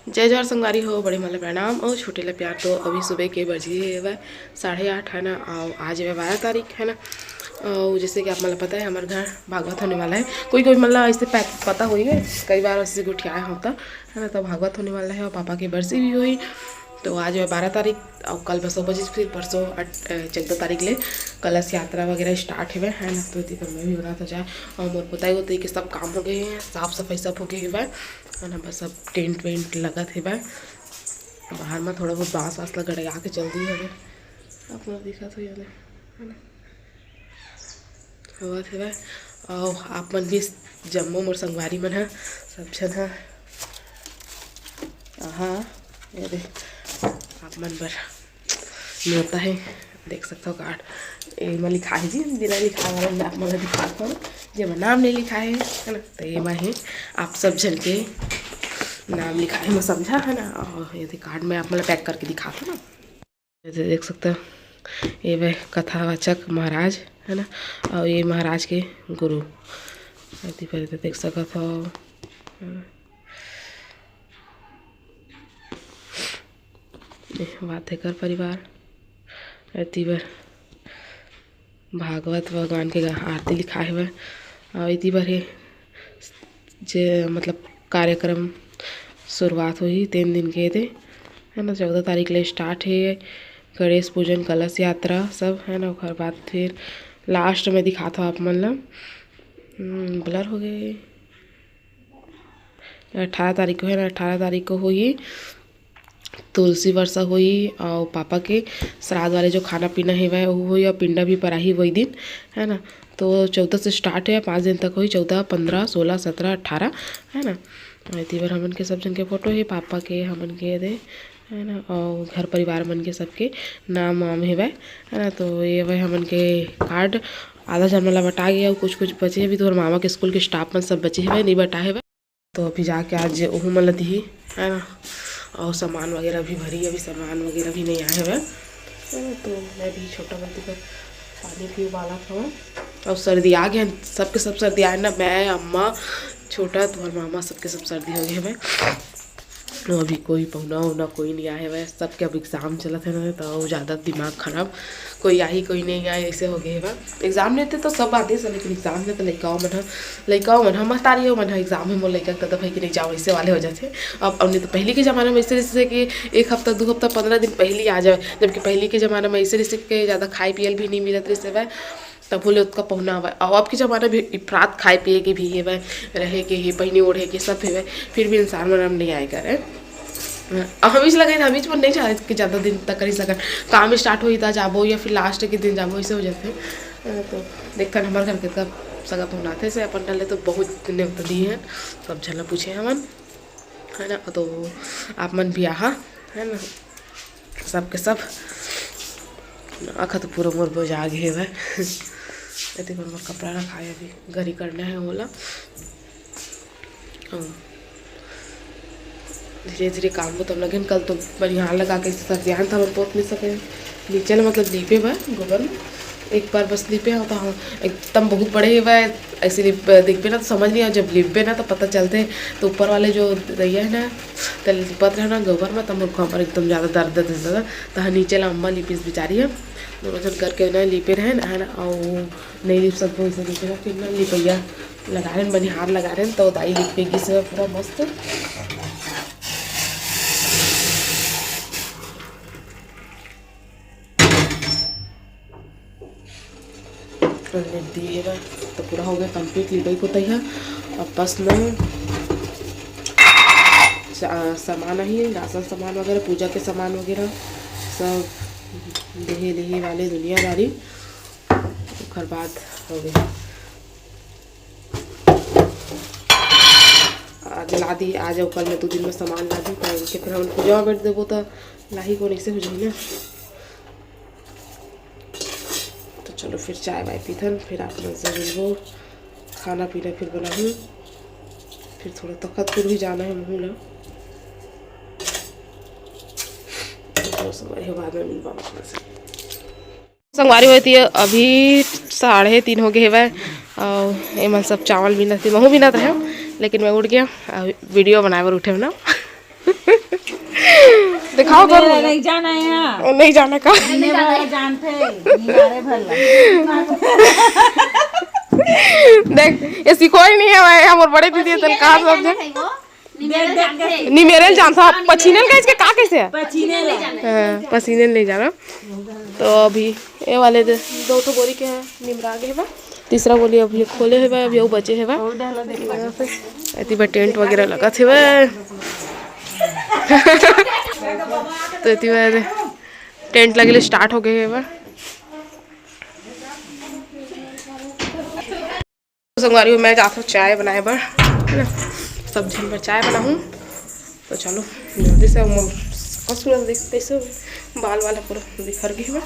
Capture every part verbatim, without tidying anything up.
जय जोहार संगवारी हो, बड़े मन ला प्रणाम और छोटे ला प्यार। तो अभी सुबह के बज गे हवय साढ़े आठ, है ना, और आज हवय बारह तारीख, है ना। और जैसे कि आप मन ला पता है, हमारे घर भागवत होने वाला है। कोई कोई मन ला ऐसे पै-, पता होई है, कई बार ऐसे गोठियाए होता, है ना, तो भागवत होने वाला है और पापा के बरसी भी होई। तो आज हवय बारह तारीख और कल बसो बजे, फिर परसों अट-, अ, चौदह तारीख ले कलश यात्रा वगैरह स्टार्ट हवय, है ना। तो एती कर मैं भी बनात हो जाए और मोर पोताई होते के सब काम हो गए हैं, साफ सफाई सब हो गए हवय, है ना। बस अब टेंट वेंट लगत हवय, बाहर में थोड़ा बहुत बांस वास ला गड़गा के चल दी हवय, आप लोग दिखत हो जाने, है ना। होवत हवय। अउ आप मन भी, जम्मो मोर संगवारी मन ह, सब झन ह, आहा, ये दे, आप मन बर नेवता हे, देख सकथव कार्ड। एमा लिखा हे जी, बिना लिखाए वाला मैं आप मन ल दिखात हव, जेमा नाम नहीं लिखा हे, है ना, तो एमा हे आप सब झन के नाम लिखा हे, मैं समझा, है ना। और ये दे कार्ड मैं आप मन ल पैक करके दिखात हव ना। जैसे देख सकते हो, ये वे कथावाचक महाराज, है ना, और ये महाराज के गुरु। एती पर तो देख सकत हो, ये वातेकर परिवार, एती बर भागवत भगवान के गा-, आरती लिखाए हवय। और एती बर हे जे, मतलब, कार्यक्रम शुरुआत होही, तीन दिन के दे, है ना, चौदह तारीख ले स्टार्ट हे गणेश पूजन, कलश यात्रा सब, है ना। ओकर बाद फिर लास्ट में दिखात हो आप मन ला, हम्म, ब्लर हो गए, अठारह तारीख को, है ना, अठारह तारीख को होही तुलसी वर्षा होही और पापा के श्राद्ध वाले जो खाना पीना हेवय, वो होही और पिंडा भी पराही वही दिन, है ना। तो चौदह से स्टार्ट है, पाँच दिन तक होही, चौदह, पन्द्रह, सोलह, सत्रह, अठारह, है ना। एती बर हमन के सब झन के फोटो हे, पापा के, हमन के दे, है ना, और घर परिवार मन के सबके नाम वाम हेवय, है ना। तो ये हवय हमन के कार्ड, आधा झन मन ला बटा गया, कुछ कुछ बचे अभी, तो मामा के स्कूल के स्टाफ मन सब बचे हेवय, नहीं बटा हेवय। तो अभी जाके आज ओहू मन ल दिही, है ना। और सामान वगैरह भी भरी, अभी सामान वगैरह भी नहीं आए हवय, है ना। तो मैं भी छोटा गलती कर पानी भी उबालत हवं। और सर्दी आ गया, सबके सब सर्दी आए ना, मैं, अम्मा, छोटा, तुम्हार मामा, सबके सब सर्दी हो गए हवय। तो अभी कोई पहुना उना कोई नहीं आए हवय, सबके अब एग्जाम चलत है ना, तो ज़्यादा दिमाग खराब, कोई आही कोई नहीं आए, ऐसे हो गए हवय। एग्जाम लेते तो सब आते हैं, लेकिन एग्जाम में तो लइकाओ मन ह, लइकाओ मन ह, महतारियों मन ह, एग्जाम है मोर लइका के, तब है कि नहीं जाओ, ऐसे वाले हो जाते हैं। अब, अब नहीं तो पहले के ज़माना में ऐसे, जैसे कि एक हफ्ता, दो हफ्ता, पन्द्रह दिन पहले आ जाए, जबकि पहले के ज़माना में ऐसे, जैसे कि ज़्यादा खाए पियल भी नहीं मिलत रहिस हवय, तभो ले ओतका पहुना हवय। और अब के ज़माना भी इफरात खाए पिए के भी हेवय, रहे के हे, पहिने ओढ़े के सब हेवय, फिर भी इंसान मन अब नहीं आए करे। अब हमीच लगे, हमीच मन नहीं चाहत कि ज़्यादा दिन तक रह सकन, काम स्टार्ट होही त जाबो या फिर लास्ट के दिन जाबो, ऐसे हो जाते। अ, तो देखथन हमर घर के कब सगा पहुनाथे से अपन डले तो बहुत नेवता दिए हैं, सब झन ला पूछे हमन, है ना। तो आप मन भी आहा, है ना, सबके सब। आँख तो पूरा मोर बोजा गे हेवय। एती बर मोर कपड़ा रखाए, अभी घरी करना है ओला। हाँ। धीरे धीरे काम होत लगे। कल तो बनिहार लगा के सर्दियान था, हमन पोत नहीं सके। नीचे ल मतलब लीपे बर गोबर में एक बार बस लीपे हो तो, हाँ, एकदम बहुत बड़े हेवय, ऐसे लिप-, देखबे ना तो समझ नहीं आ, जब लिपबे ना तो पता चलते। तो ऊपर वाले जो दैया है ना, तो लिपत रहे ना गोबर में, तो मोर कमर एकदम ज़्यादा दर्द देता था। तो हाँ, नीचे ल अम्मा लिपिस बेचारी है, दोनों जन करके ना लिपे रहे ना, है ना, और नहीं लिप सकबो, इसे देखे ना, फिर ना लिपैया लगा रहे, बनिहार लगा रहे, तो दाई लिप के गिस है पूरा मस्त। कर ले दिए बा, तो पूरा हो गया कंप्लीट लिपई पुतई है। अब बस ना सा-, सामान ही, राशन सामान वगैरह, पूजा के सामान वगैरह सब देहे लेहे वाले दुनियादारी, ओकर बाद हो गया। आज ला दी, आज अउ कल में दू दिन में सामान ला दी, तो इनके फिर हम पूजा में बैठ देबो, तो लाही कोन ऐसे हो जाही ना। तो चलो फिर चाय वाय पीथन, फिर आप मन से मिलबो, खाना पीना फिर बनाहूँ, फिर थोड़ा तखतपुर भी जाना है महू ला। तो चलो संगवारी हो, बाद में मिलबो आप मन से। संगवारी होती है, अभी साढ़े तीन हो गए हेवय, और एमन सब चावल बीनत हे, महू बीनत रहे, लेकिन मैं उठ गया, अभी वीडियो बनाए बर उठे ना। दिखाओ तो। नहीं जाना है यहाँ। नहीं जाना का? नहीं जाना है, जानते हैं, निहारे भर ला। देख, ये सिखोई नहीं है भाई, हमर बड़े दीदी तन कहा सब जा। देख देख के निमेरल जानता, पछीनल का इसके का कैसे है? पसीने ले। हाँ, पसीने नहीं जाना। तो अभी ये वाले दे, दो ठो बोरी के है, निमरा गए बा। तीसरा बोरी अभी खोले है बा, अभी वो बचे है बा। अति बा टेंट वगैरह लगत है बा। तो अति बा टेंट लगे ले स्टार्ट हो गए है बा। संगवारी हो, मैं जात हूँ चाय बनाए बर, है ना? सब झन बर चाय बनाहूँ। तो चलो जल्दी से, हम कसूर देख कैसे बाल वाला पूरा बिखर गई है।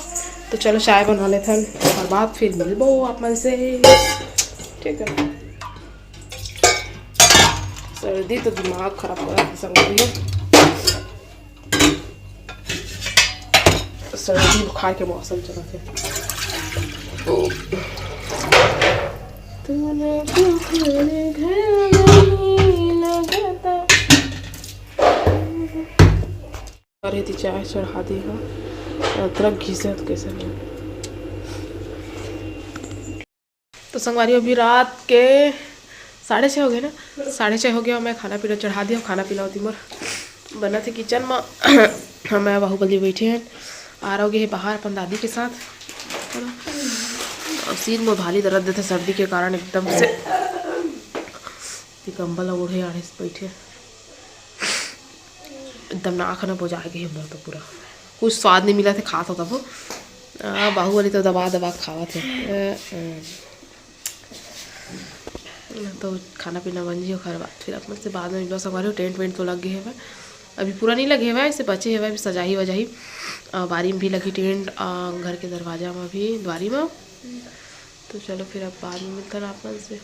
तो चलो चाय बना लेते हैं और बाद फिर मिलबो आप मन से, ठीक है? सर्दी तो दिमाग खराब कर रहा है संगवारी हो। सर्दी बुखार के मौसम चलत हे। अरे ती चाय चढ़ा दी हो, अदरक घिसे तो कैसे नहीं। तो संगवारी, अभी रात के साढ़े छः हो गए ना, साढ़े छः हो गया। मैं खाना पीना चढ़ा दिया, खाना पीना होती मोर बनत हे किचन में। हम मैं बाहुबली बैठे हैं, आ रहोगे है बाहर अपन दादी के साथ, है ना? और सीन में भारी दर्द देते सर्दी के कारण एकदम से। ये कंबल ओढ़े आड़े से बैठे, एकदम नाक न बोजा गई हमर तो पूरा, कुछ स्वाद नहीं मिला थे खात हो तब। आ, बाहुबली तो दबा दबा के खावत है। अ, अ। तो खाना पीना बन जी, ओकर बाद फिर अपन से बाद में मिलो संगवारी हो। टेंट वेंट तो लग गए है, अभी पूरा नहीं लगे है, ऐसे बचे है, अभी सजाही वजाही। आ, बारी में भी लगी टेंट, आ, घर के दरवाजा में भी, द्वारी में। तो चलो फिर अब बाद में मिलता ना अपन से।